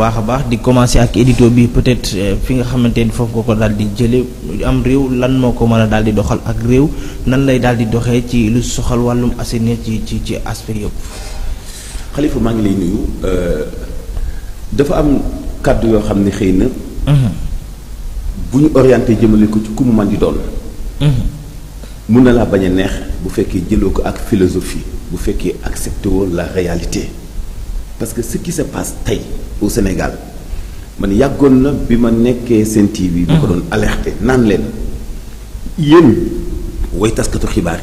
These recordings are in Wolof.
baax a baax di commencer ak édito bi peut-être fi nga xamante ni foofu nga ko daal di jële am réew lan moo ko mën a daal di doxal ak réew nan lay daal di doxee ci lu soxal wàllum assainir ci aspect yëpp. Khalifa maa ngi lay nuyu dafa am kàddu yoo xam ne xëy na. bu ñu orienté jëmale ko ci ku mu man di doon. mun na laa bañ a neex bu fekkee jëloo ko ak philosophie bu fekkee accepté woo la réalité parce que ce qui se passe tey au Sénégal man yàggoon na bi ma nekkee Sen TV bi ko doon alerté naan leen yéen way taskatu xibaar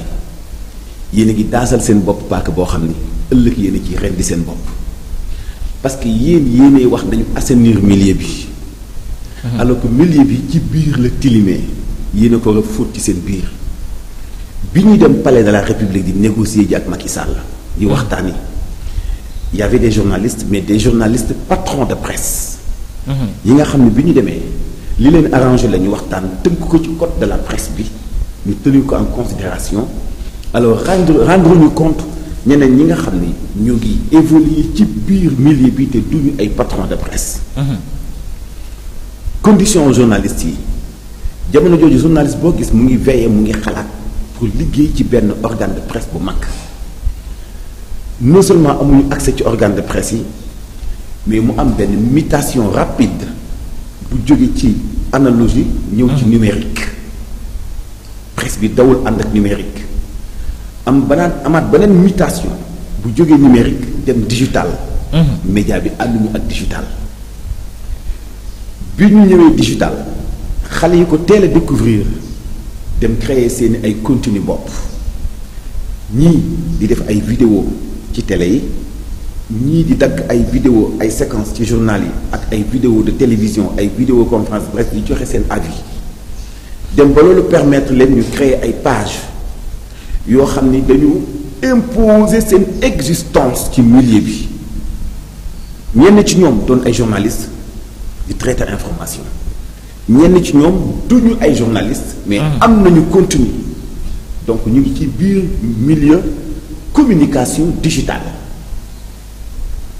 yi yéen a ngi daasal seen bopp paaka boo xam ni ëllëg yéen a ciy rendi seen bopp parce que yéenay wax nañu assainir milieu bi alors que milieu bi ci biir la tilimee yéen a ko war a fóot ci seen biir bi ñuy dem palais de la République di négocier ji ak Macky Sall di waxtaani y avait des journalistes mais des journalistes patrons de presse yi nga xam ne bi ñu demee li leen arrangé la ñu waxtaan tënk ko ci code de la presse bi ñu tenir ko en considération alors rendre ñu compte ñeneen ñi nga xam ni ñu ngi évoluer ci biir milieu bi te duñu ay patrons de presse condition journalistes yi jamono jooju journaliste boo gis mu ngi veiller mu ngi xalaat pour liggéey ci benn organe de presse bu mag non seulement amuñu accès ci organe de presse yi mais mu am benn mutation rapide bu jóge ci analogie ñëw ci numérique presse bi dawul ànd ak numérique amaat beneen mutation bu jógee numérique dem digital média bi ànduñu ak digital bi ñu ñëwee digital xale yi ko teel a découvrir dem créer seeni ay contenu bopp ñii di def ay vidéo ci télé yi ñii di dagg ay vidéo ay séquences ci journal yi ak ay vidéo de télévision ay vidéo conférence de presse di joxe seen avis dem ba loolu permettre leen ñu créer ay page yoo xam ni dañu imposer seen existence ci milieu bi ñenn ci ñoom doon ay journalistes di traiter information ñenn ci ñoom duñu ay journalistes mais am nañu contenu donc ñu ngi ci biir milieu communication digitale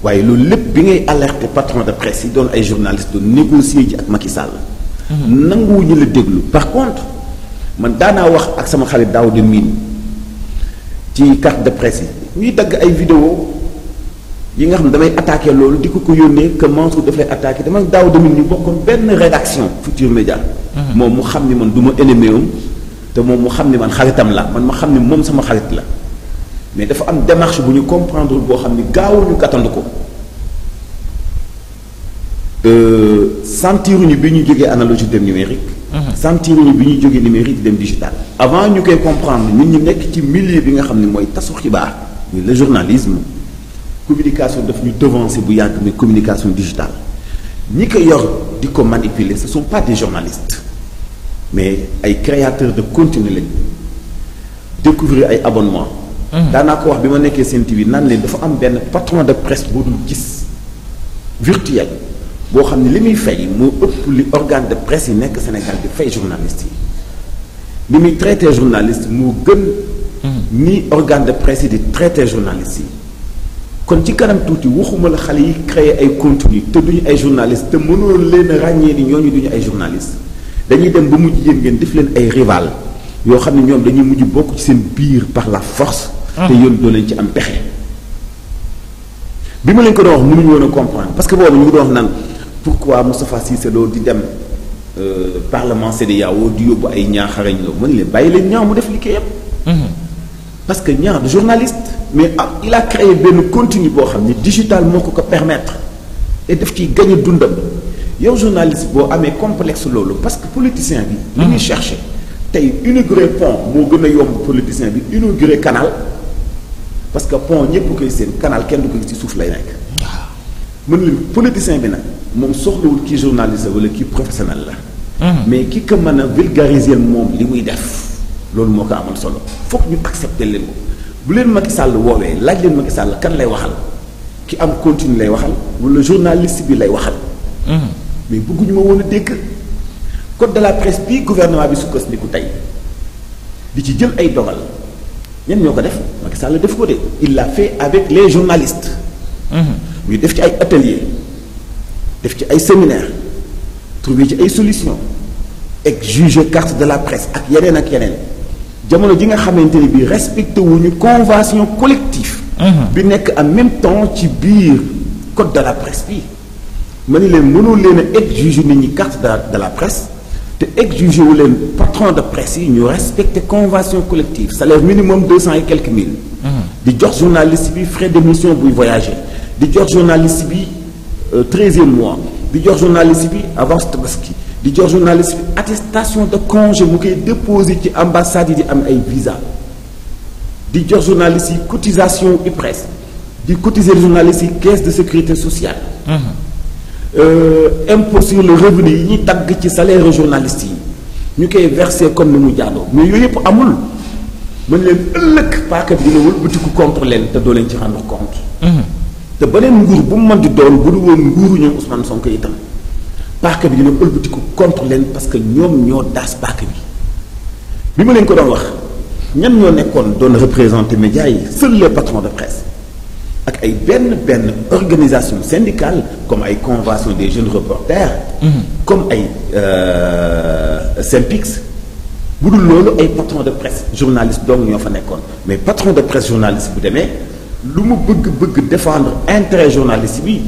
waaye loolu lépp bi ngay alerter patron de presse yi doon ay journalistes doon négocier ji ak Macky Sall nanguwuñu la déglu par contre man daanaa wax ak sama xarit Daouda Mine ci carte de presse yi ñuy dagg ay vidéo yi nga xam ne damay attaqué loolu di ko yónnee que Mansour daf lay attaqué dama Daouda Mine ñu bokkoon benn rédaction Futurs Médias moom mu xam ni man du ma ennemi am te moom mu xam ni man xaritam la man ma xam ni moom sama xarit la mais dafa am démarche bu ñu comprendre boo xam ni gaawul ñu gàttandu ko sentiruñu bi ñu jógee analogie dem numérique sentiruñu bi ñuy jógee numérique dem digital avant ñu koy comprendre nit ñi nekk ci milieu bi nga xam ne mooy tasu xibaar ñu le journalisme communication daf ñu devancer bu yàgg mais communication digitale ñi ko yor di ko manipuler ce sont pas des journalistes mais ay créateurs de contenu lañu découvrir ay abonnement daanaa ko wax bi ma nekkee Sen TV naan leen dafa am benn patron de presse boo dul gis virtuel boo xam ne li muy fay moo ëpp li organe de presse yi nekk Sénégal di fay journalistes yi li muy traité journaliste moo gën ni organe de presse yi di traité journalistes yi kon ci kanam tuuti waxuma la xale yi créer ay contenu te duñu ay journalistes te mënoo leen a ràññee ni ñooñu duñu ay journalistes dañuy dem ba mujj yéen ngeen def leen ay rival yoo xam ne ñoom dañuy mujj bokk ci seen biir par la force te yoon doo leen ci am pexe bi ma leen ko doon wax mënuñu woon a comprendre parce que boobu ñu ngi doon wax naan pourquoi Moustapha Cissé Lo di dem parlement CEDEAO di yóbbu ay ñaaxarañ la mën leen bàyyi leen ñaaw mu def liggéeyam parce que ñaar du journaliste mais il a créé benn contenu boo xam ni digital moo ko permettre et daf ciy gañ a dundam yow journaliste boo amee complexe loolu parce que politicien bi li muy cherché tey inaugurer pont moo gën a yomb politicien bi inaugurer canal parce que pont ñëpp koy seen canal kenn du ko gis ci suuf lay nekk mën leen politicien bi nag moom soxlawul kii journaliste wala kii professionnel la mais ki ko mën a vulgariser moom li muy def loolu moo ko amal solo foog ñu accepter leen ko bu leen Macky Sall woowee laaj leen Macky Sall kan lay waxal ki am contenu lay waxal wala journaliste bi lay waxal mais bëgguñu ma woon a dégg code de la presse bi gouvernement bi sukkandiku tey di ci jël ay dogal ñen ñoo ko def Macky Sall def ko de il l'a fait avec les journalistes ñu def ci ay atelier def ci ay séminaire trouver ci ay solutions exiger carte de la presse ak yeneen jamono ji nga xamante ni bii respecté wuñu convention collective bi nekk en même temps ci biir code de la presse bi ma ni leen mënoo leen a exiger nit ñi carte de la presse te exiger wu leen patron de presse yi ñu respecter convention collective salaire minimum 200 et quelques mille di jox journaliste bi frais d'émission buy voyager di jox journaliste bi 13e mois di jox journaliste bi avance tabaski di jox journaliste bi attestation de congé mu koy déposer ci ambassade yi di am ay visa di jox journaliste yi cotisation IPRES di cotiser journaliste yi caisse de sécurité sociale impôt sur le revenu yi ñuy tagg ci salaire journaliste yi ñu koy verser comme ni mu jaadoo mais yooyu yëpp amul mën leen ëllëg paaka bi dina wëlbatiku contre leen te doo leen ci rendre compte te beneen nguur bu mu mën di doon bu du woon nguuru ñoom Ousmane Sonko itam paaka bi dina wëlbatiku contre leen parce que ñoom ñoo daas paaka bi ma leen ko doon wax ñan ñoo nekkoon doon représenter médias yi seuls les patrons de presse ak ay benn organisation syndicale comme ay convention des jeunes reporters comme ay SYNPICS bu dul loolu ay patron de presse journaliste donc ñoo fa nekkoon mais patron de presse journaliste bu demee lu mu bëgg défendre intérêt journaliste bi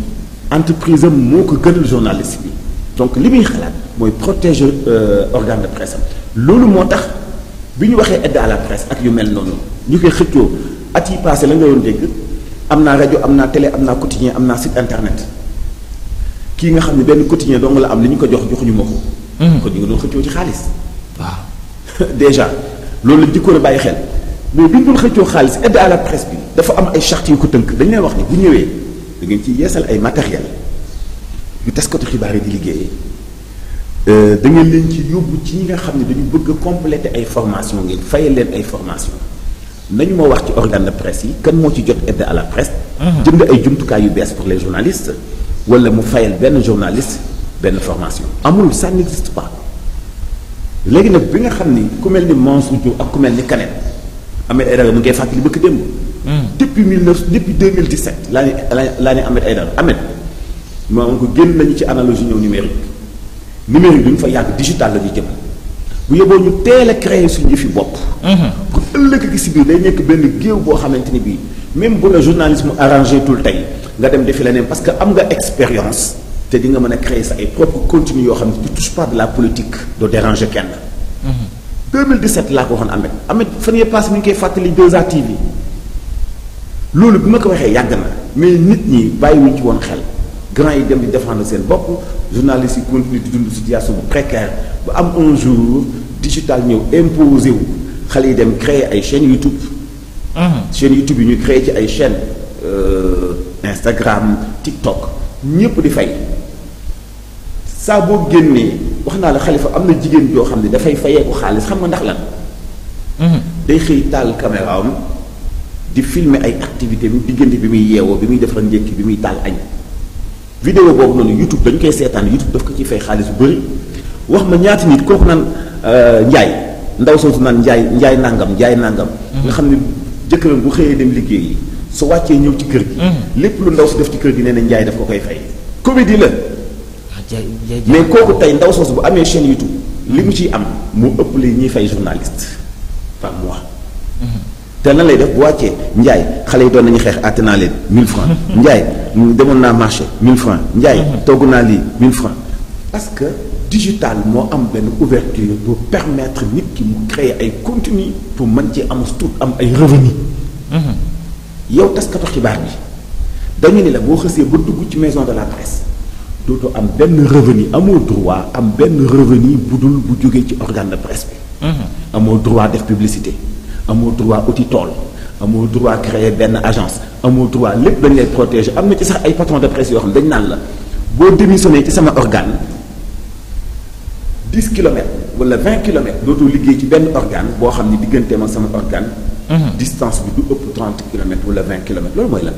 entreprise am moo ko gënal journaliste bi donc li muy xalaat mooy protéger organe de presse am loolu moo tax bi ñu waxee aide à la presse ak yu mel noonu ñu koy xëccoo at yi passé la nga doon dégg am naa rajo am naa télé am naa quotidien am naa site internet kii nga xam ne benn quotidien dong la am li ñu ko joxuñu ma ko kon ñu ngi doon xëccoo ci xaalis waaw déjà loolu la jikkoon a bàyyi xel mais bi ñu doon xëccoo xaalis aide à la presse bi dafa am ay chartes yu ko tënk dañu leen wax ni bu ñëwee da ngeen ci yeesal ay matériel yu taskatu xibaar yi di liggéeyee da ngeen leen ci yóbbu ci ñi nga xam ne dañu bëgg a compléter ay formation ngeen fayal leen ay formation nañu ma wax ci organe de presse yi kan moo ci jot aide à la presse jënd ay jumtukaay yu bees pour les journalistes wala mu fayal benn journaliste benn formation amul ça n'existe pas léegi nag bi nga xam ni ku mel ni Mansour Diouf ak ku mel ni Kanel Ahmed Aïdara mu ngi fàttali bëgg démb depuis 2017 laa ne Ahmed Aïdara Ahmed moom ko génn nañu ci analogie ñëw numérique duñu fa yàgg digital la ñuy jëm bu yóbboo ñu teel a créer suñu yëfi bopp pour ëllëg gi si biir day nekk benn géew boo xamante ni bii même bu la journalisme arrangé tout tey nga dem defi leneen parce que am nga expérience te di nga mën a créer sa ay propre contenu yoo xam ne tu touche pas de la politique doo déranger kenn 2017 laa ko waxoon Ahmed fan yee passé mi ngi koy fàttali 2A TV loolu bi ma ko waxee yàgg na mais nit ñi bàyyiwuñ ci woon xel grand yi dem di défendre seen bopp journalistes yi continue di dund situation bu précaire ba am un jour digital ñëw imposé wu xale yi dem créer ay chaînes YouTube chaîne YouTube yi ñu créer ci ay chaînes Instagram TikTok ñépp di fay saa boo génnee wax naa la Xalifa am na jigéen joo xam ne dafay fayeeku xaalis xam nga ndax lan day xëy taal caméra am di filmer ay activité bi diggante bi muy yeewoo bi muy defar njëkki bi muy taal añ vidéo boobu noonu YouTube dañ koy seetaan YouTube daf ko ci fay xaalis bu bëri wax ma ñaati nit kooku naan Njaay ndaw soosu naan Njaay nangam nga xam ne jëkkëram bu xëyee dem liggéey su wàccee ñëw ci kër gi lépp lu ndaw si def ci kër gi nee na Njaay daf ko koy fay comédie la mais kooku tey ndaw soosu bu amee chaîne YouTube li mu ciy am moo ëpp li ñuy fay journaliste par mois te lan lay def bu wàccee Njaay xale yi doon nañu xeex àtte naa leen 1000 francs Njaay demoon naa marché 1000 francs Njaay togg naa lii 1000 francs parce que digital moo am benn ouverture pour permettre nit ki mu créer ay contenu pour mën ci am tout am ay revenu yow taskatu xibaar bi dañu ni la boo xësee ba dugg ci maison de la presse dootoo am benn revenu amoo droit am benn revenu bu dul bu jógee ci organe de presse bi amoo droit def publicité amoo droit uti tool amoo droit créer benn agence amoo droit lépp dañ lay protéger am na ci sax ay patron de presse yoo xam ne dañ naan la boo démissionné ci sama organe 10 kilomètres wala 20 kilomètres dootoo liggéey ci benn organe boo xam ne digganteem ak sama organe distance bi du ëpp 30 kilomètres wala 20 kilomètres loolu mooy lan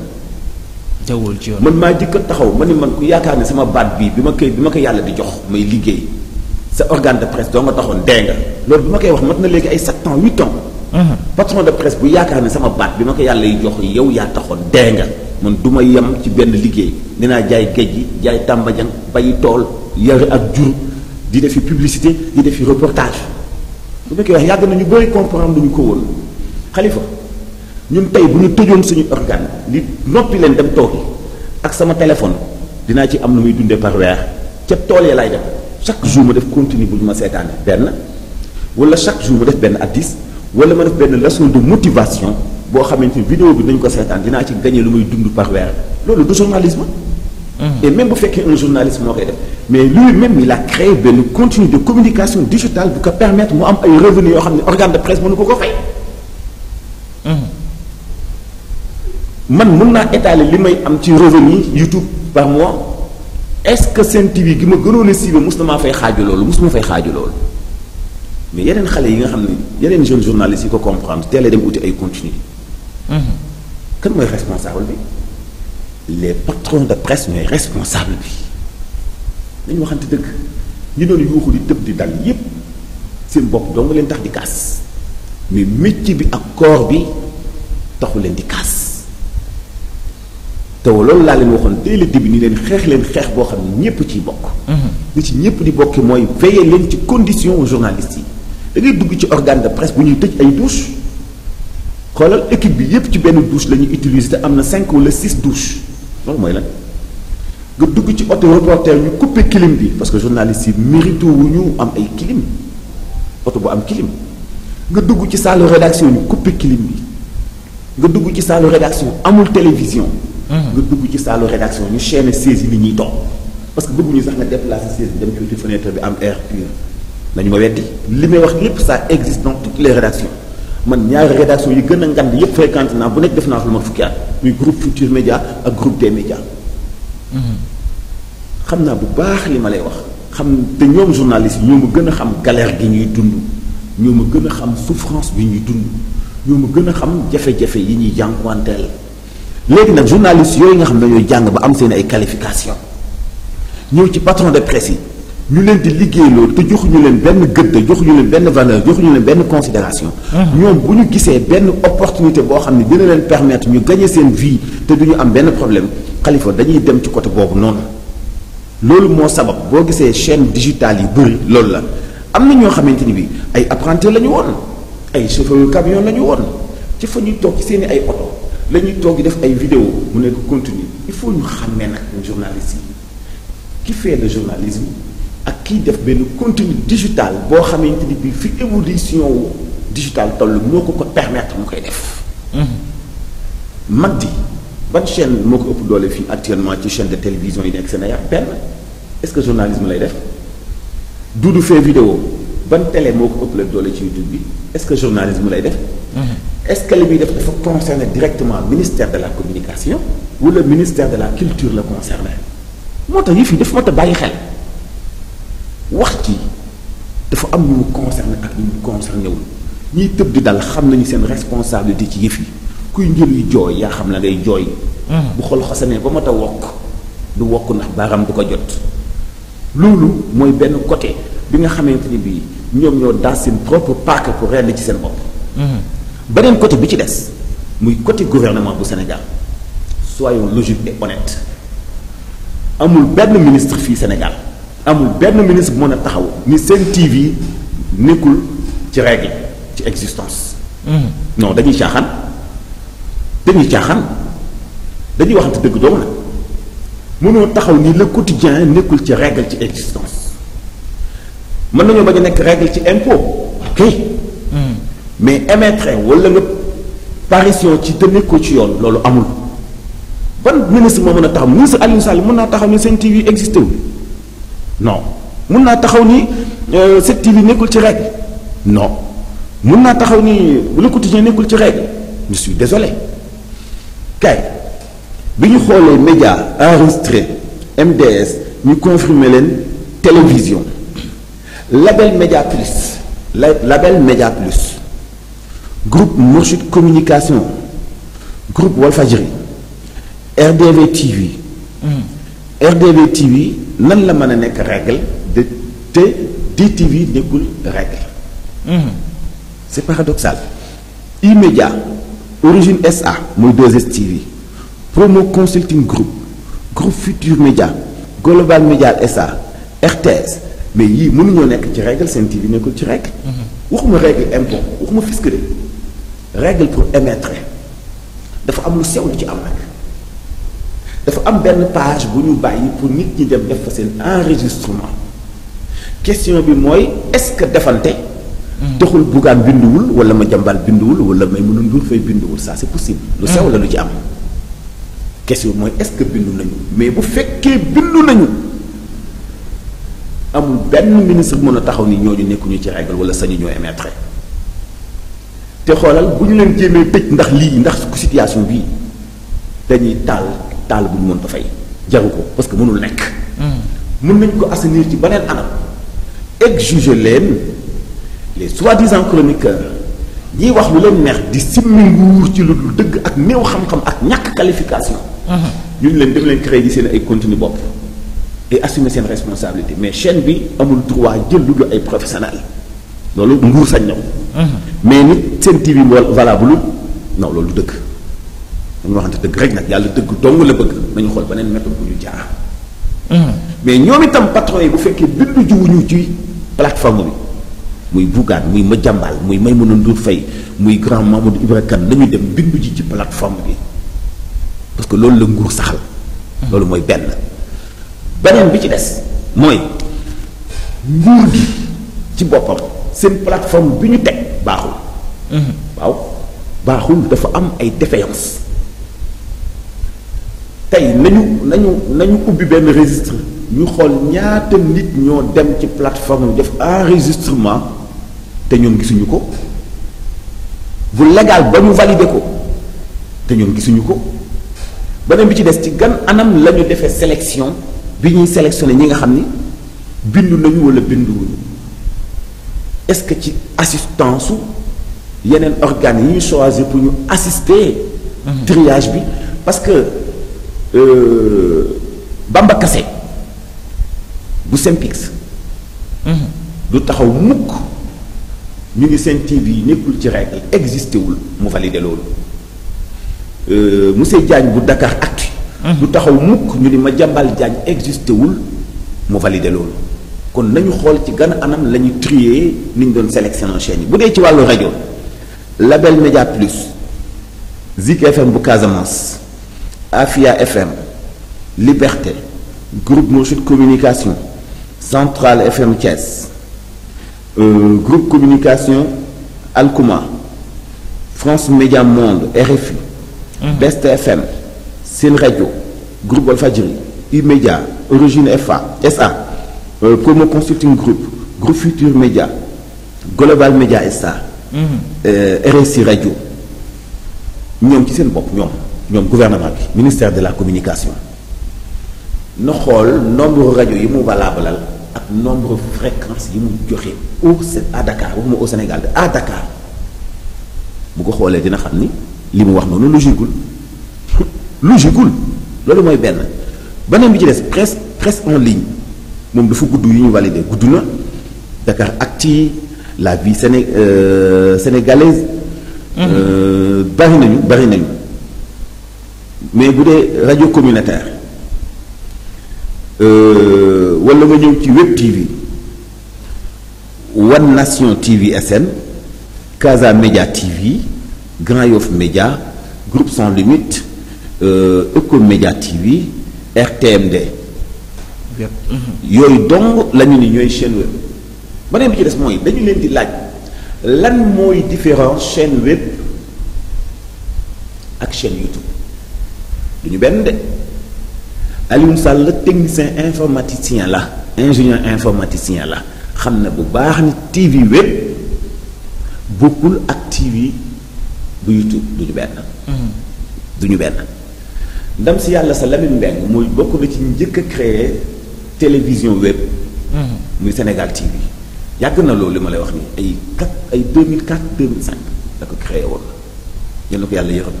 jawwul ci yoon man maa jëkk a taxaw ma ni man ku yaakaar ne sama baat bii bi ma ko yàlla di jox may liggéey sa organe de presse doo nga taxoon dee nga loolu bi ma koy wax mat na léegi ay 7 ans 8 ans patron de presse bu yaakaar ne sama baat bi ma ko yàlla yi jox yow yaa taxoon dee nga man du ma yem ci benn liggéey dinaa jaay géej gi jaay tàmbajang bayi tool yare ak jur di defi publicité di defi reportage bu fekkee wax yàgg na ñu bëri comprendre lu ñu ko woon Khalifa ñun tey bu ñu tëjoon suñu organe li noppi leen dem toogi ak sama téléphone dinaa ci am lu muy dundee par weer ca tool ya laay dem chaque jour ma def contenu bu ñu ma seetaane benn wala chaque jour ma def benn addis wala ma def benn leçon de motivation boo xamante ni vidéo bi nañ ko seetaan dinaa ci gagné lu muy dund par weer loolu du journalisme. Et même bu fekkee un journaliste moo koy def mais lui-même il a créé benn contenu de communication digitale bu ko permettre mu am ay revenus yoo xam ne organe de presse mënu ko fay. man mën naa étaler li may am ci revenu YouTube par mois est-ce que Sen TV gi ma gënoon a siiwee mos na maa fay xaaju loolu mos ma fay xaaju loolu mais yeneen xale yi nga xam ne yeneen jeunes journalistes yi ko comprendre teel a dem uti ay contenu. kan mooy responsable bi les patrons de presse ñooy responsable bi nañu waxante dëgg ñi doon yuuxu di tëb di dal yépp seen bopp doo nga leen tax di kaas mais métier bi ak corps bi taxu leen di kaas te loolu laa leen waxoon dès le début ni leen xeex boo xam ne ñépp ciy bokk li ci ñépp di bokki mooy veiller leen ci condition journalistes yi da ngay dugg ci organe de presse bu ñuy tëj ay douche xoolal équipe bi yépp ci benn douche la ñuy utiliser te am na 5 wala 6 douches loolu mooy lan nga dugg ci auto reporter ñu couper clim bi parce que journalistes yi mérite wu ñu am ay clim auto bu am clim nga dugg ci salle rédaction ñu couper clim bi nga dugg ci salle rédaction amul télévision nga dugg ci salle rédaction ñu chaîne siège yi li ñuy toog parce que bëgguñu sax nga déplacer siège bi dem ci fenêtre bi am air pur nañu ma weddi li may wax lépp ça existe dans toutes les rédactions man ñaari rédaction yi gën a ngand yépp fréquente naa bu nekk def naa fa lu ma fukki at muy groupe Futurs Médias ak groupe des médias xam naa bu baax li ma lay wax xam te ñoom journalistes yi ñoo ma gën a xam galère gi ñuy dund ñoo ma gën a xam souffrance bi ñuy dund ñoo ma gën a xam jafe-jafe yi ñuy jànkuwanteel léegi nag journalistes yooyu nga xam ne dañoo jàng ba am seen ay qualification ñëw ci patron de presse yi ñu leen di liggéeyloo te joxuñu leen benn gëdd joxuñu leen benn valeur joxuñu leen benn considération ñoom bu ñu gisee benn opportunité boo xam ne dina leen permettre ñu gagner seen vie te duñu am benn problème Khalifa dañuy dem ci côté boobu noonu loolu moo sabab boo gisee chaîne digitale yi bëri loolu la am na ñoo xamante ni bi ay apprenti la ñu woon ay chauffeur camion la ñu woon ci fa ñuy toog ci seen i ay oto la ñuy toog di def ay vidéo mu nekk contenu il faut ñu xàmmee nag journaliste yi qui fait le journalisme ak kiy def benn contenu digital boo xamante ni bi fi évolution digital toll moo ko permettre mu koy def mag di ban chaîne moo ko ëpp doole fii actuellement ci chaîne de télévision yi nekk Sénégal benn est-ce que journalisme lay def Doudou fait vidéo ban télé moo ko ëpp la doole ci YouTube bi est-ce que journalisme lay def est-ce que li muy def dafa concerner directement ministère de la communication wala ministère de la culture la concerné moo tax yëf yi dafa mat a bàyyi xel wax ci dafa am ñu mu concerné ak ñu mu concerné wul ñiy tëb di dal xam nañu seen responsabilité ci yëf yi kuy njël yu jooy yaa xam la ngay jooy bu xol xasanee ba mat a wokk du wokk ndax baaraam du ko jot loolu mooy benn côté bi nga xamante ni bii ñoom ñoo daas seen propre paaka pour rend ci seen bopp beneen côté bi ci des muy côté gouvernement bu Sénégal soyons logiques et honnêtes amul benn ministre fii Sénégal amul benn ministre bu mën a taxaw ni Sen TV nekkul ci règle ci existence non dañuy caaxaan dañuy waxante dëgg doomu nag mënoo taxaw ni le quotidien nekkul ci règle ci existence mën nañoo bañ a nekk règle ci impôt ok mais émettre wala nga parution ci te nekkoo ci yoon loolu amul ban ministre moo mën a taxaw ministre Aliou Sall mën naa taxaw ni Sen TV existé wul non mën naa taxaw ni Sen TV nekkul ci règle non mën naa taxaw ni le quotidien nekkul ci règle je suis désolé kay bi ñu xoolee média enregistré MDS ñu confirmer leen télévision label Média Plus label Média Plus groupe Mourchid Communication groupe Walfadjri RDV TV RDV TV nan la mën a nekk règle de te DTV nekkul règle c'est paradoxal E-Média Origine SA mooy 2STV Promo Consulting Group, Groupe Futur Média, Global Média SA, RTS mais yii mënuñoo nekk ci règle Sen TV nekkul ci règle. waxuma règle impôt waxuma fisc de règle pour émettre dafa am lu sew lu ci am nag dafa am benn page bu ñu bàyyi pour nit ñi dem def fa seen enregistrement question bi mooy est-ce que defante. taxul Bougane binduwul wala Madiambal binduwul wala Maïmouna Ndour Faye binduwul ça c'est possible. lu sew la lu ci am. question bi mooy est-ce que bindu nañu mais bu fekkee bindu nañu. amul benn ministre mën a taxaw ni ñooñu nekkuñu ci règle wala sañu ñoo émettre te xoolal bu ñu leen jéemee tëj ndax lii ndax situation bii dañuy taal bu ñu mën ko fay jaru ko parce que mënul nekk. mën nañ ko assainir ci beneen anam exiger leen les soi-disant chroniqueurs ñiy wax lu leen neex di simmi nguur ci lu dul dëgg ak néew xam-xam ak ñàkk qualification. ñu leen dem leen créer di seen ay contenu bopp. et assumer seen responsabilité mais chaîne bi amul droit jël lu dul ay professionnels loolu nguur sañ na ko. mais nit Sen TV valable non loolu du dëgg dañu waxante dëgg rek nag yàlla dëgg dong la bëgg nañu xool beneen méthode bu ñu jaar. mais ñoom itam patron yi bu fekkee bindu jiwuñu ci plateforme bi muy Bougane muy Madiambal muy Maïmouna Ndour Faye muy grand Mamadou Ibra Kane nañu dem bindu ji ci plateforme bi parce que loolu la nguur saxal. loolu mooy benn. beneen bi ci des mooy nguur gi ci boppam seen plateforme bi ñu teg baaxul. waaw baaxul dafa am ay défaillances tey nañu ubbi benn registre ñu xool ñaata nit ñoo dem ci plateforme bi def enregistrement te ñoom gisuñu ko bu légal ba ñu valider ko te ñoom gisuñu ko beneen bi ci des ci gan anam la ñu defee sélection. bi ñuy sélectionné ñi nga xam ni bindu nañu wala binduwuñu est-ce que ci assistance su yeneen organes yi ñu choisir pour ñu assister. triage bi parce que Bamba Kassé bu Synpics. du taxaw mukk ñu ngi Sen TV nekkul ci règle existé wul mu valider loolu monsieur Diagne bu Dakar Actu. du taxaw mukk ñu ni Madiambal Diagne existé wul mu validé loolu kon nañu xool ci gën a anam la ñu trier ni ñu doon sélectionné chaîne yi bu dee ci wàllu rajo Label Média Plus Zik FM bu Casamance Afia FM Liberté Groupe Mourchid Communication Centrale FM Thiès Groupe Communication Alkouma France Média Monde RFI Best FM Sen Radio Groupe Walfadjri E-Media Origine SA Promo Consulting Group Groupe Futur Média Global Média SA RSI Radio ñoom ci seen bopp ñoom gouvernement bi ministère de la communication na xool nombre rajo yi mu valabalal ak nombre fréquence yi mu joxe à Dakar waxuma au Sénégal de à Dakar bu ko xoolee dina xam ni li mu wax noonu logiqueul loolu mooy beneen bi ci des presse en ligne moom dafa gudd yu ñu validé gudd na Dakar Actu La Vie sénégalaise bari nañu mais bu dee rajo communautaire wala nga ñëw ci Web TV One Nation TV SN Casa Média TV Grand Yoff Média Groupe Sans Limite Eco Média TV RTMD yooyu dong la ñu ni ñooy chaîne web beneen bi ci des mooy dañu leen di laaj lan mooy différence chaîne web ak chaîne YouTube du ñu benn de Alioune Sall la technicien informaticien la ingénieur informaticien la xam na bu baax ni TV web bokkul ak TV bu YouTube du ñu benn ndam si yàlla sa Lamine Mbengue mooy bokk na ci njëkk a créer télévision web muy Sénégal TV yàgg na loolu li ma lay wax ni ay 2004 2005 da ko créé woon yal na ko yàlla yërëm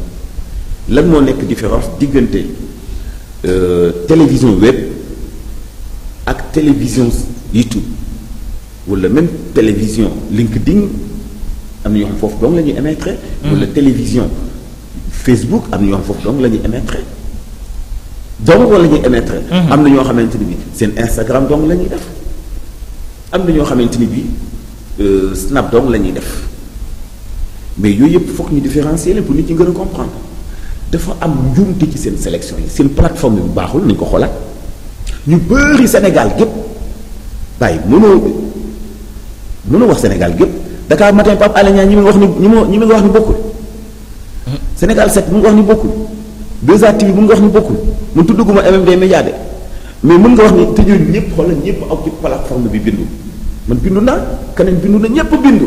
lan moo nekk différence diggante télévision web ak télévision YouTube wala même télévision LinkedIn am na ñoo xam foofu donc la ñuy émettre wala télévision Facebook am na ñoo xam foofu donc la ñuy émettre donc wala ñuy émettre. am na ñoo xamante ni bi seen Instagram donc la ñuy def am na ñoo xamante ni bi Snap donc la ñuy def mais yooyu yëpp foog ñu différencier leen pour nit ñi gën a comprendre dafa am njuumte ci seen sélection yi seen plateforme bi bu baaxul nañ ko xoolaat ñu bëri Sénégal gépp bàyyi mënoo wax Sénégal gépp Dakar Matin Pape Alé Niang ñi mu wax ni ñi mu nga wax ni bokkul Sénégal 7 mu nga wax ni bokkul 2A TV mu nga wax ni bokkul mun tudduguma MMD Média de mais mën nga wax ni te ñooñu ñëpp xoolal ñëpp aw ci plateforme bi bindu man bindu naa keneen bindu na ñëpp bindu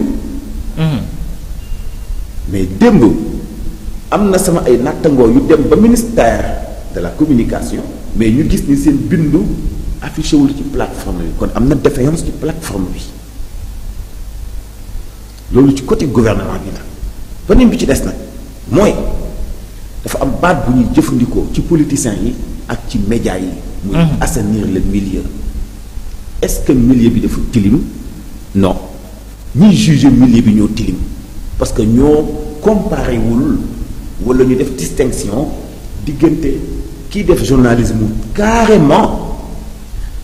mais démb am na sama ay nattangoo yu dem ba ministère de la communication mais ñu gis ni seen bindu affiché wul ci plateforme bi kon am na défaillance ci plateforme bi loolu ci côté gouvernement bi la beneen bi ci des nag mooy dafa am baat bu ñuy jëfandikoo ci politiciens yi ak ci médias yi muy assainir le milieu est-ce que milieu bi dafa tilim non ñiy juger milieu bi ñoo tilim parce que ñoo comparé wul wala ñu def distinction diggante kiy def journalisme carrément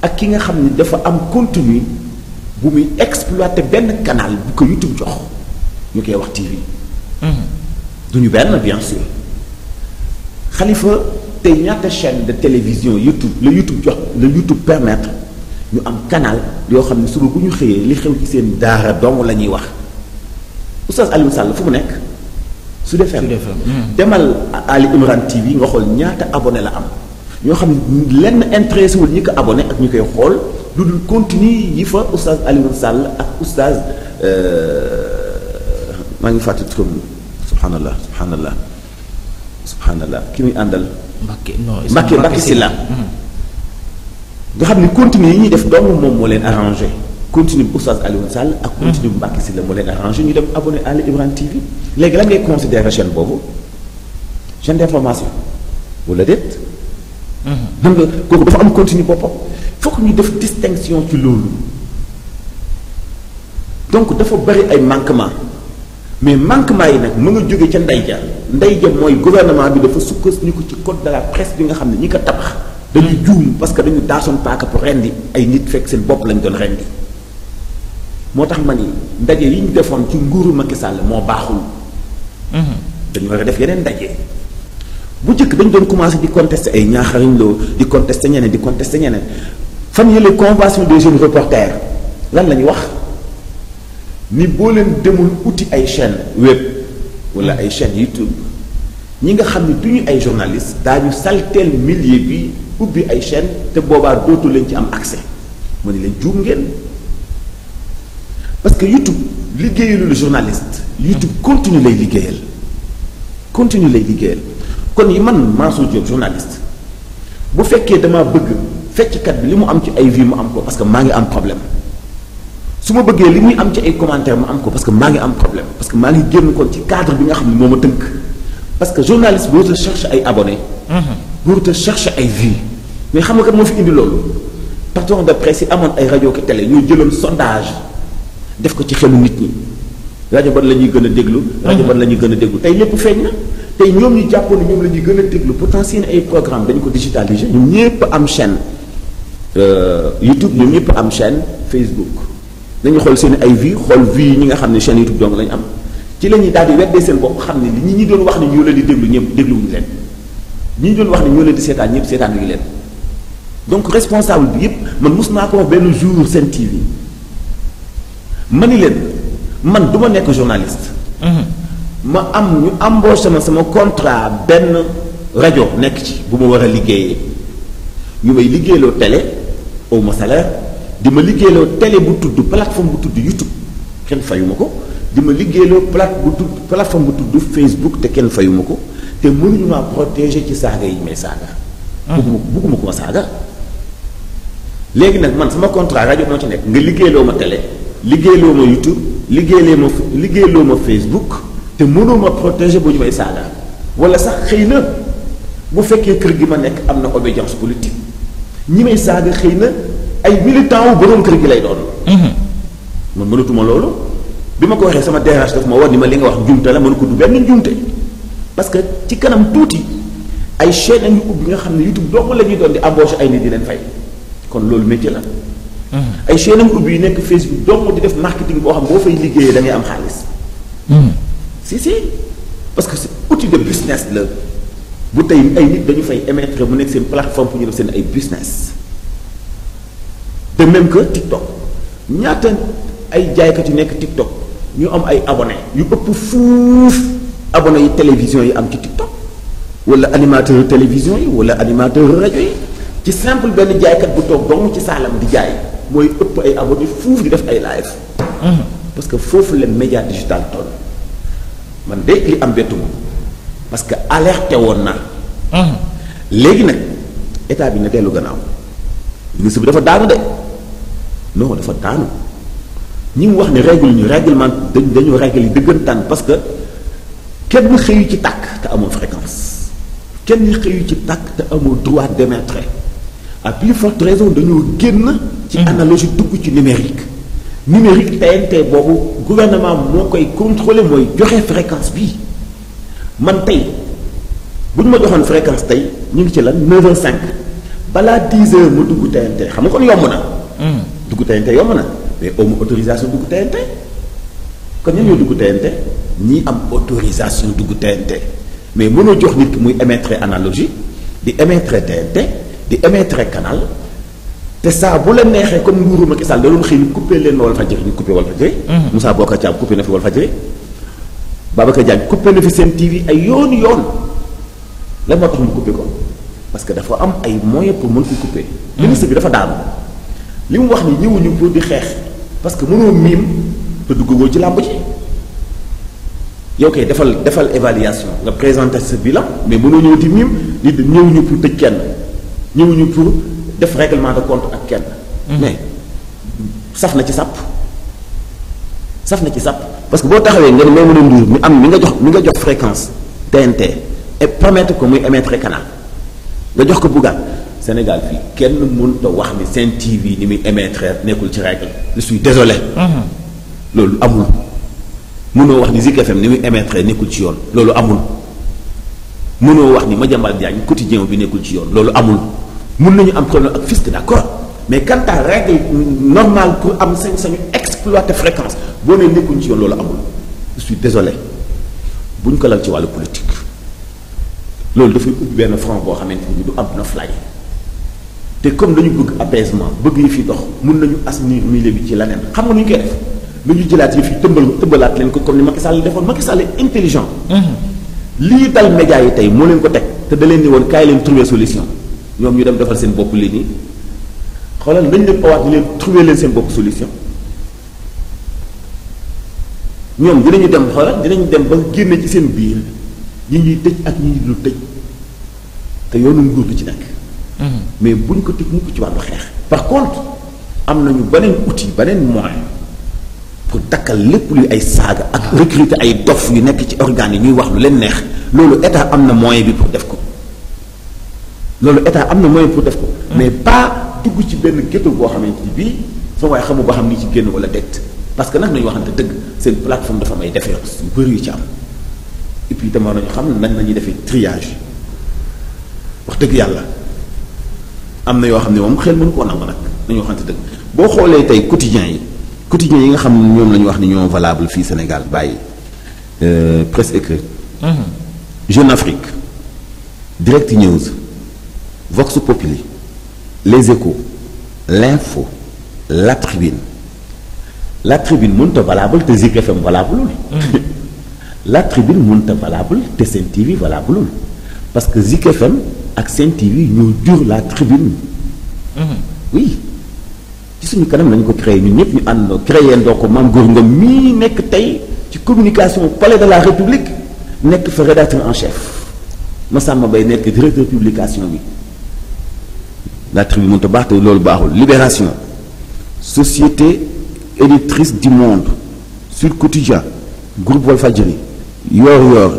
ak ki nga xam ni dafa am contenu bu muy exploiter benn canal bu ko YouTube jox ñu koy wax TV duñu benn bien sûr Khalifa tey ñaata chaîne de télévision YouTube la YouTube permettre ñu am canal yoo xam ne suba bu ñu xëyee li xew ci seen daara dong la ñuy wax Oustaz Alioune Sall fu mu nekk Sud FM demal Ali Imran TV nga xool ñaata abonné la am ñoo xam ne lenn intéressé wul ñi ko abonné ak ñu koy xool lu dul continue yi fa Oustaz Alioune Sall ak Oustaz maa ngi fàttali turam subhanallah ki muy àndal Mbacké Sylla nga xam ne continue yi ñuy def dong moom moo leen arrangé continue bu Oustaz Alioune Sall ak continue bu Mbacké Sylla moo leen arrangé ñu dem abonné Ali Imran TV léegi lan ngay considérer chaîne boobu chaîne d'information wala déet xam nga kooku dafa am continue boppam fokk ñu def distinction ci loolu donc dafa bari ay manquement mais manquement yi nag mu nga jóge ca ndey ja mooy gouvernement bi dafa sukkandiku ci code de la presse bi nga xam ne ñi ko tabax dañuy juum parce que dañu daasoon paaka pour rendi ay nit fekk seen bopp lañ doon rendi moo tax ma ni ndaje yi ñu defoon ci nguuru Macky Sall moo baaxul dañu war a def yeneen ndaje bu njëkk dañ doon commencé di contester ay ñaaxariñ loo di contester ñeneen fan yële convention des jeunes reporters lan la ñuy wax ni boo leen demul uti ay chaîne web wala ay chaîne YouTube ñi nga xam ne du ñu ay journalistes daañu salteel milieu bi ubbi ay chaîne te boobaa dootu leen ci am accès ma ni leen juum ngeen parce que YouTube liggéeyalul journaliste YouTube continue lay liggéeyal kon yi man Mansour Diop journaliste bu fekkee dama bëgg fecckat bi li mu am ci ay vues mu am ko parce que maa ngi am problème su ma bëggee li muy am ci ay commentaires ma am ko parce que maa ngi am problème parce que maa ngi génn kon ci cadre bi nga xam ne moo ma tënk parce que journaliste boo te cherche ay abonnés boo te cherche ay vues mais xam nga kat moo fi indi loolu patron de presse yi amoon ay rajo ki télé ñoo jëloon sondage def ko ci xelu nit ñi rajo ban la ñuy gën a déglu rajo ban la ñuy gën a déglu tey lépp feeñ na tey ñoom ñu jàppoon ne ñoom la ñuy gën a déglu pourtant seen ay programme dañu ko digitaliser ñoom ñëpp am chaîne YouTube ñoom ñëpp am chaîne Facebook nañu xool seen ay vues xool vues yi ñi nga xam ne chaîne YouTube donc lañu am ci la ñuy daal di weddee seen bopp xam ne li ñi doon wax ne ñoo leen di déglu ñëpp dégluwuñu leen ñi doon wax ne ñoo leen di seetaan ñëpp seetaanuñu leen donc responsable bi yëpp man mos naa ko wax benn jour Sen TV ma ni leen man du ma nekk journaliste ma am ñu embauché ma sama contrat benn rajo nekk ci bu ma war a liggéeyee ñu may liggéeyloo télé aw ma salaire di ma liggéeyloo télé bu tudd plateforme bu tudd YouTube kenn fayuma ko di ma liggéeyloo plateforme bu tudd Facebook te kenn fayuma ko te mënuñu maa protéger ci saaga yi may saaga bugguma ko ma saaga léegi nag man sama contrat rajo moo ci nekk nga liggéeyloo ma télé liggéeyloo ma YouTube liggéeyloo ma Facebook te mënoo ma protéger bu ñu may saaga wala sax xëy na bu fekkee kër gi ma nekk am na obédience politique ñi may saaga xëy na ay militant wu boroom kër gi lay doon man mënatuma loolu bi ma ko waxee sama DRH daf ma war ni ma li nga wax njuumte la mën ko du benn njuumte parce que ci kanam tuuti ay chaîne ñu ubbi nga xam ne YouTube dong la ñuy doon di embaucher ay nit di leen fay kon loolu métier la. ay chaîne ñu ubbi yu nekk Facebook dong di def marketing boo xam boo fay liggéeyee da ngay am xaalis. si parce que c'est outil de business la bu tey ay nit dañu fay émettre mu nekk seen plateforme pour ñu def seen ay business. de même que TikTok ñaata ay jaaykat yu nekk TikTok ñu am ay abonnés yu ëpp fuuf abonnés yi télévision yi am ci TikTok wala animateur télévision yi wala animateur rajo yi ci simple benn jaaykat bu toog dong ci saalam di jaay mooy ëpp ay abonnés fuuf di def ay live. parce que foofu la média digital toll man de li am bettu moom parce que alerté woon naa. léegi nag état bi na dellu gannaaw ministre bi dafa daanu de non dafa daanu ñi mu wax ne règle ñu règlement dañu règle yi dëggantaan parce que kenn xëyu ci tàkk te amoo fréquence kenn xëyu ci tàkk te amoo droit d'émettre à plus forte raison dañoo génn. ci analogie dugg ci numérique. numérique TNT boobu gouvernement moo koy contrôler mooy joxe fréquence bii man tey bu ñu ma joxoon fréquence tey ñu ngi ci lan 9h05 balaa 10h ma dugg TNT xam nga kon yomb na. dugg TNT yomb na mais amu autorisation dugg TNT kon ñun ñoo dugg TNT ñii am autorisation dugg TNT mais mënoo jox nit ki muy émettre analogie di émettre TNT di émettre canal. te saa bu la neexee comme nguuru Macky Sall da doon xëy ñu coupé leen Walfadjri ñu coupé Walfadjri. Moussa Bocar Thiam coupé na fi Walfadjri. Babacar Diagne coupé na fi Sen TV ay yoon lan moo tax mu coupé ko parce que dafa am ay moyens pour mën ko coupé. ministre bi dafa daanu li mu wax ni ñëwuñu pour di xeex parce que mënoo miim te duggagoo ci làmb ji yow kay defal évaluation nga présenter sa bilan mais mënoo ñëw di miim nit ñëwuñu pour tëj kenn ñëwuñu pour. def règlement de compte ak kenn. mais saf na ci sàpp parce que boo taxawee nga ne may mën a nduur mi am mi nga jox fréquence TNT et permettre ko muy émettre canal nga jox ko buggaat Sénégal fii kenn mënut a wax ni Sen TV ni muy émettre nekkul ci règle je suis désolé. loolu amul mënoo wax ni Zik FM ni muy émettre nekkul ci yoon loolu amul mënoo wax ni Madiambal Diagne quotidien bi nekkul ci yoon loolu amul. mën nañu am problème ak fisc d'accord mais quant à règle normale pour am sañ-sañu exploiter fréquence boo nee nekkuñ ci yoon loolu amul je suis désolé buñ ko lal ci wàllu politique loolu dafay ubbi benn front boo xamante ni du am na fly te comme dañu bëgg apaisement bëgg yi fi dox mun nañu assainir milieu bi ci leneen xam nga nu ñu koy def lu ñu jëlaat yi fi tëmbalaat leen ko comme ni Macky Sall defoon Macky Sall est intelligent. lii dal média yi tey moo leen ko teg te da leen ni woon kaay leen trouver solution. ñoom ñu dem defal seen bopp lii nii xoolal dañ leen owaat ñu leen trouver leen seen bopp solution ñoom dinañu dem xoolal dinañu dem ba génne ci seen biir ñi ñuy tëj ak ñi ñuy dul tëj te yoonu nguur du ci nekk. mais buñ ko tëj mukk ci wàllu xeex. par contre am nañu beneen outil beneen moyen pour dakkal lépp luy ay saaga ak recruter ay dof yu nekk ci organes yi ñuy wax lu leen neex loolu état am na moyen bi pour def ko. loolu état am na moyen pour def ko. mais pas dugg ci benn ghetto boo xamante ni bii soo waaye xamu ba xam ni ci génn wala déet parce que nag nañu waxante dëgg seen plateforme dafa may défaillance yu bëri yu ci am et puis itam war nañu xam nañ la ñuy defee triage wax dëgg yàlla am na yoo xam ne moom xel mënu koo nangu nag nañu waxante dëgg boo xoolee tey quotidiens yi nga xam ne ñoom la ñu wax ni ñoo valable fii Sénégal bàyyi presse écrite. Jeune Afrique Direct News. Vox Populi, Les Échos, L'Info, La Tribune mënut a valable te Zik FM valable. La Tribune mënut a valable te Sen TV valable parce que Zik FM ak Sen TV ñoo jur La Tribune. oui ci suñu kanam nañu ko créé ñun ñëpp ñu àndandoo créé ndoo ko Mame Gor Ngom mii nekk tey ci communication palais de la République nekk fa rédacteur en chef Massamba Mbaye nekk directeur publication bi. La Tribune mënut a baax te loolu baaxul Libération Société éditrice du Monde Sud Quotidien Groupe Walfadjri Yoor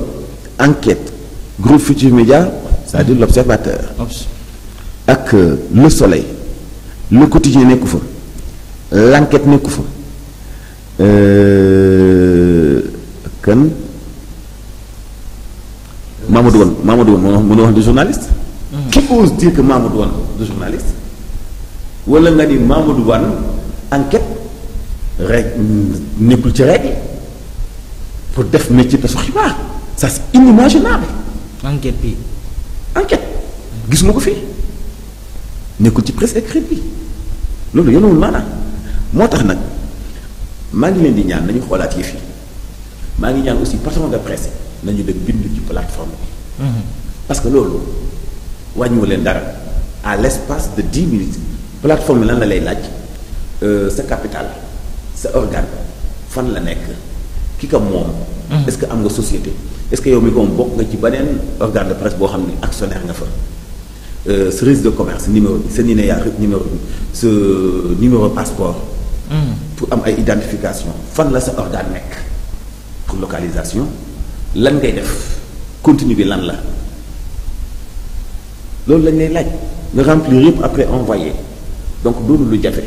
Enquête Groupe Futurs Médias c'est-à-dire L'Observateur ak Le Soleil Le Quotidien nekku fa L'Enquête nekku fa kan Mamadou Wane mënoo wax de journaliste. Qui ose dire que Mamadou Wane de journaliste. wala nga ni Mamadou Wane enquête rek nekkul ci règle pour def métier tasu xibaar ça c'est inimaginable. enquête bi. enquête gis nga ko fii nekkul ci presse écrite bi loolu yoonul maanaam moo tax nag maa ngi leen di ñaan nañu xoolaat yëf yi maa ngi ñaan aussi patron de presse nañu dem bind ci plateforme bi. parce que loolu wàññiwu leen dara à l'espace de 10 minutes plateforme bi lan la lay laaj sa capital sa organe fan la nekk ki ko moom. est-ce que am nga société est-ce que yow mi ko moom bokk nga ci beneen organe de presse boo xam ne actionnaire nga fa sa registre de commerce numéro bi sa numéro passeport. pour am ay identification fan la sa organe nekk pour localisation lan ngay def contenu bi lan la loolu lañ lay laaj nga remplir yëpp après envoyer donc doonu lu jafe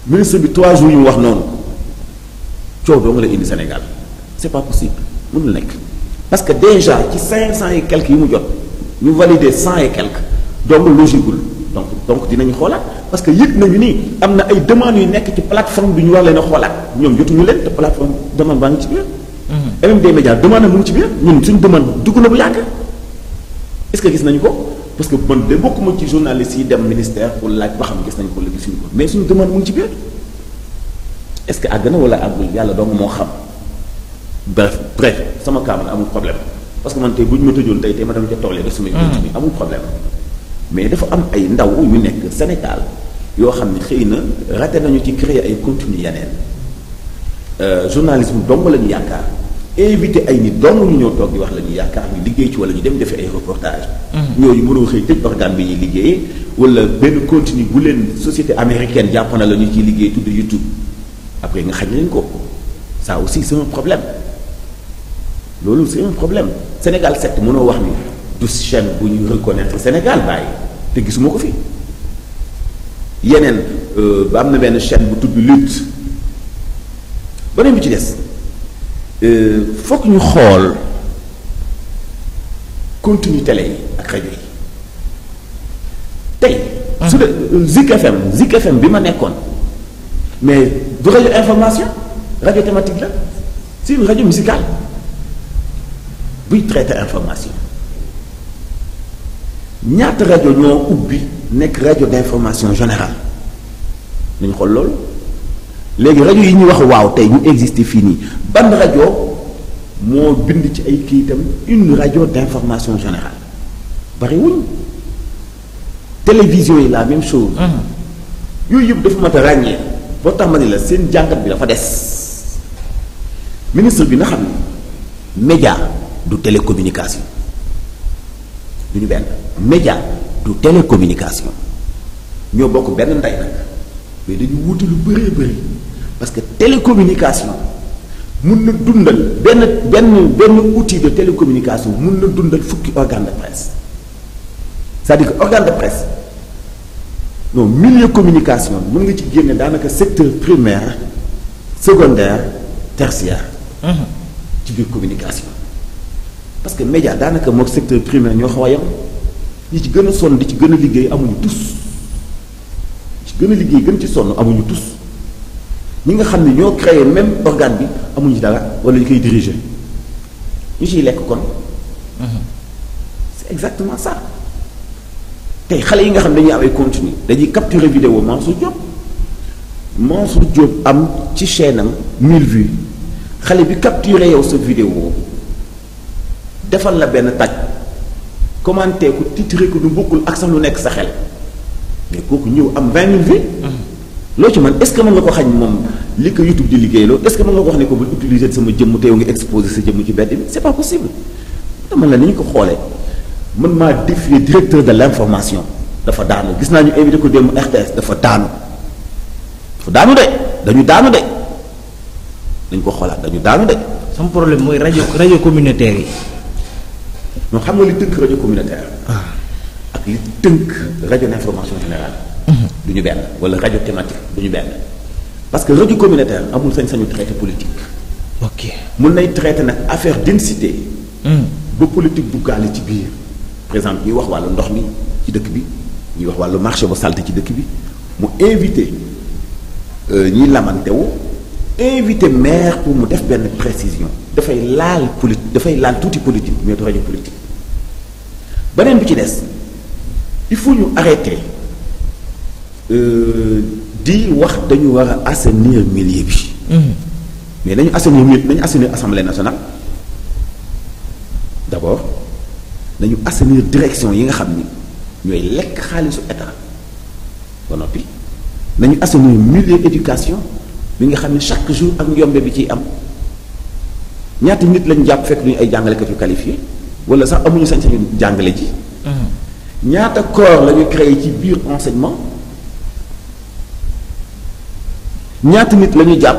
ministre bi 3 jours yu mu wax noonu coow doo nga la indi Sénégal c'est pas possible mënul nekk parce que déjà ci 500 et quelques yi mu jot ñu valider 100 et quelques donc logiqueul donc dinañu xoolaat parce que yëg nañu ni am na ay demandes yu nekk ci plateforme bi ñu war leen a xoolaat ñoom jotuñu leen te plateforme demande baa ngi ci biir. MMD Média demande mu ngi ci biir ñun suñu demande dugg na bu yàgg est-ce que gis nañu ko parce que man de bokkuma ci journaliste yi dem ministère pour laaj ba xam gis nañu ko la gisuñu ko mais suñu demande mu ngi ci biir est-ce que àgg na wala àggul yàlla dong moo xam bref sama cas man amul problème parce que man tey bu ñu ma tëjoon tey ma dem ca tool yi def sumay continue amul problème mais dafa am ay ndaw yu nekk Sénégal yoo xam ne xëy na raté nañu ci créer ay contenu yeneen journalisme dong la ñu yaakaar invité ay nit dong ñu ñëw toog di wax la ñu yaakaar ñu liggéey ci wala ñu dem defee ay reportage ñooñu mënoo xëy tëj organe bi ñuy liggéeyee wala benn contenu bu leen société américaine jàpp na la ñu ciy liggéey tudd YouTube après nga xañ leen ko ça aussi c'est un problème loolu c'est un problème Sénégal 7 mënoo wax ni du chaîne bu ñu reconnaître Sénégal bàyyi te gisuma ko fi yeneen ba am na benn chaîne bu tudd lutte beneen bi ci des fokk ñu xool contenu télé yi ak rajo yi tey. su dee Zik FM bi ma nekkoon mais du rajo information rajo thématique la c'est une rajo musicale buy traiter information ñaata rajo ñoo ubbi nekk rajo d'information générale nañu xool loolu léegi rajo yi ñuy wax waaw tey ñu existé fii nii ban rajo moo bind ci ay kayitam une rajo d'information générale bariwuñ télévision yi la même chose. yooyu yëpp dafa mat a ràññee boo tax ma ni la seen jàngat bi dafa des ministre bi na xam ne média du télécommunication du ñu benn média du télécommunication ñoo bokk benn ndey nag mais dañu wuute lu bëree bëri parce que télécommunication mun na dundal benn outil de télécommunication mun na dundal fukki organe de presse c'est-à-dire que organe de presse non milieu communication mën nga ci génne daanaka secteur primaire secondaire tertiaire ci biir communication parce que média daanaka mook secteur primaire ñoo xaw a yem ñi ci gën a sonn di ci gën a liggéey amuñu tus ci gën a liggéey gën ci sonn amuñu tus ñi nga xam ne ñoo créé même organe bi amuñu dara wala ñu koy diriger ñu ciy lekk kon c'est exactement ça tey xale yi nga xam ne dañuy am ay contenu dañuy capturer vidéo Mansour Diop am ci chaîne am 1000 vues xale bi capturer yow sa vidéo defal la benn tag commenté ko titré ko du bokkul ak sax lu nekk sa xel mais kooku ñëw am 20 000 vues loo ci man est-ce que mën nga ko xañ moom li ko YouTube di liggéeyloo est-ce que mën nga ko wax ne ko bu utiliser sama jëmm te yow nga exposer sa jëmm ci bedd bi c'est pas possible dama la ni ñu ko xoolee mën maa défier directeur de l'information dafa daanu gis naa ñu invité ko démb RTS dafa daanu de dañu daanu de dañ ko xoolaat dañu daanu de. sama problème mooy rajo communautaire yi. ñoo xam nga li tënk rajo communautaire. ak li tënk rajo d'information générale. du ñu benn wala rajo thématique du ñu benn parce que rajo communautaire amul sañ-sañu traité politique. ok mun nay traité nag affaire densité. ba politique duggaale ci biir par exemple ñuy wax wàllu ndox mi ci dëkk bi ñuy wax wàllu marché bu salte ci dëkk bi mu invité ñiy lamantewu invité maire pour mu def benn précision dafay laal tuuti politique mais du rajo politique beneen bi ci des il faut ñu arrêter di wax dañu war a assainir milieu bi mais nañu assainir assemblée nationale d'abord nañu assainir direction yi nga xam ni ñooy lekk xaalisu état ba noppi nañu assainir milieu éducation bi nga xam ne chaque jour ak njombe bi ciy am ñaata nit lañu jàpp fekk duñu ay jàngalekat yu qualifié wala sax amuñu sañ-sañu jàngale ji ñaata corps la ñu créé ci biir enseignement ñaata nit la ñu jàpp